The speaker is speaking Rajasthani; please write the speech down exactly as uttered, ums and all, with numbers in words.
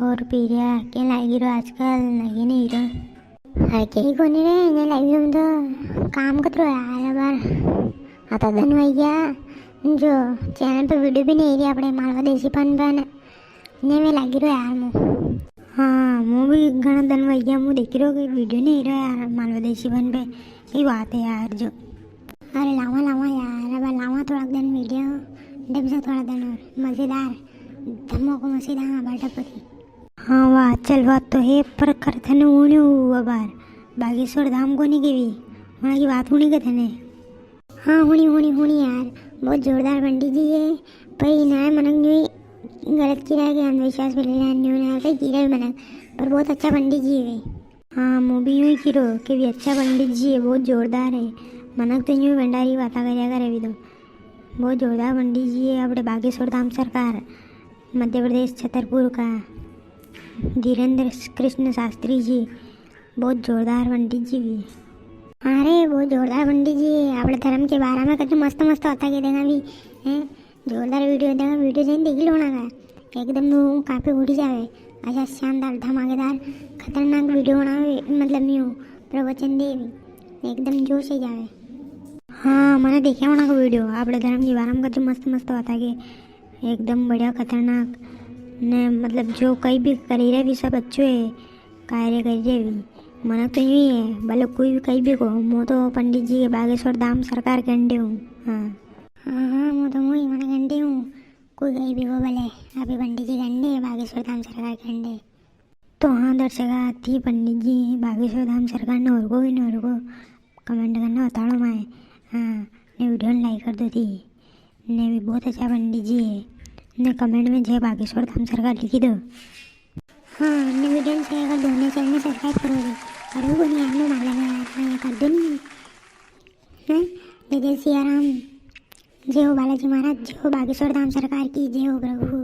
और पीरिया, के लागी रो आजकल, नगे नी रो? अरे, के ही कोनी रे, ने लागी रो तो काम कतरो यार, अबार आता दन वई गया, जो channel पे video भी नी री आपणे मालवा देसी पन पे ने, ने में लागी रो यार मु। हाँ, मु भी घणा दन वई गया, मु देखी रो कि video नी रो यार मालवा देसी पन पे। ये बात है यार जो। अरे लावा, लावा यार, अब लावा थोड़ा दन video, डब जा थोड़ा दन और मजेदार धमाको मसी दा, हाँ, बड़ा परी। हाँ वाह, चल बात तो है, पर कर थने हुण्यो हुआ बार, बागेश्वर धाम कोनी केवी, वहाँ की बात हुणी के थने? हाँ, हुणी, हुणी, हुणी यार, बहुत जोरदार पंडित जी है, पर इनाय मनक न्यू ही गलत किरा के अंधविश्वास फैले न्यू ने, ऐसे किरा भी मनक, पर बहुत अच्छा पंडित जी है। हाँ, मु भी यूं ही किरो के भी अच्छा पंडित जी है, बहुत जोरदार है। मनक तो यूं ही भंडारी बाता करया करे भी तो। बहुत जोरदार पंडित जी है, अपने बागेश्वर धाम सरकार, मध्य प्रदेश छतरपुर का धीरेन्द्र कृष्ण शास्त्री जी, बहुत जोरदार पंडित जी भी। अरे, बहुत जोरदार पंडित जी है, अपने धर्म के बारे में कति मस्त मस्त बाता के देगा भी, हैं? जोरदार video देगा, video जई देखी लो ना का, एकदम न्यू कांपे उड़ी जावे। अच्छा शानदार, धमाकेदार, खतरनाक video बनावे, मतलब न्यू प्रवचन दे भी, एकदम जोश ही जावे। हाँ, मने देख्या होना का video, आपणे धर्म के बारे में कति मस्त मस्त बाता के, एकदम बढ़िया, खतरनाक ने, मतलब जो कई भी करी रे भी सब अच्छो है, कार्य करी रे भी। मने तो यूं ही है, भले कोई भी कई भी को, मु तो पंडित जी के बागेश्वर धाम सरकार के अंडे हूँ। हाँ। हाँ, हाँ, मु तो मुई मने गंडे हूँ, कोई कई भी को भले, अभी पंडित जी गंडे, बागेश्वर धाम सरकार गंडे। तो हाँ दर्शका, थी पंडित जी बागेश्वर धाम सरकार ने और को भी ने और को comment करने बताड़ो माए। हाँ, ने video ने like कर दो थी, ने भी बहुत अच्छा पंडित जी है, ने comment में जय बागेश्वर धाम सरकार लिखी दो। हाँ, ने video ने share कर दो, ने channel ने subscribe करो जी। करो को नहीं, आपने मालूम है यार, हाँ, ये कर दो नहीं। हैं? जय जय सिया राम, जय हो बालाजी महाराज, जय हो बागेश्वर धाम सरकार की, जय हो प्रभु।